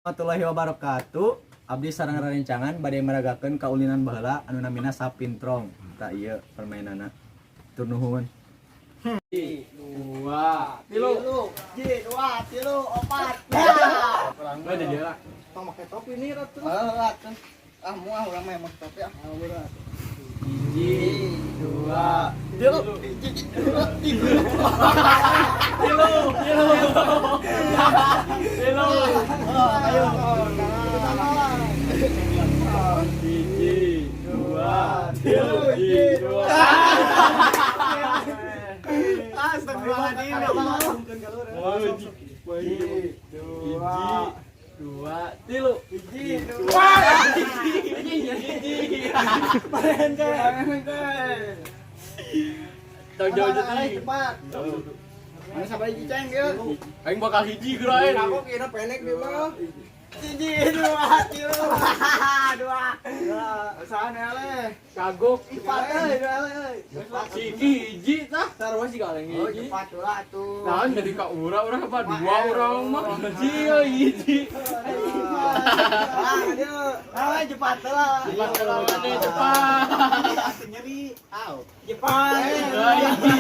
Warahmatullahi wabarakatuh. Abdi sareng rerencangan bade meragakeun kaulinan baheula anu namina sapintrong. Tah, ieu permainanna. Tur nuhun. Dua, tilu. Ji, dua, tilu, opat. Nggak jadi lah. Tong make topi nih ratu. Ah, ah, moal urang mah make topi ah. Hiji, dua, tilu. Hiji, dua, tilu. Tilu, tilu, tilu. Ayo. Hiji, dua, tilu, hiji, dua. Astagfirullahaladzim, ya Allah. Hiji, dua, dua, tilu. Hiji, dua. Hiji, hiji. Panen teh. Tong jauh jadi. Cepat. Mana sampai hiji ceng ya? Aing bakal hiji geura. Aku kira pendek dia mah. Hiji, dua, tilu. Dua. Usaha eleh. Kagok. Cepat euy, dua euy. Siki hiji tah. Sarua sih kaleng Oh, hiji. cepat lah tuh. Nah, jadi ka urang urang apa dua urang mah hiji euy, hiji. Ah, dia. Ah, cepat lah. Cepat lah, cepat. Nyeri. Au. Cepat. Hiji.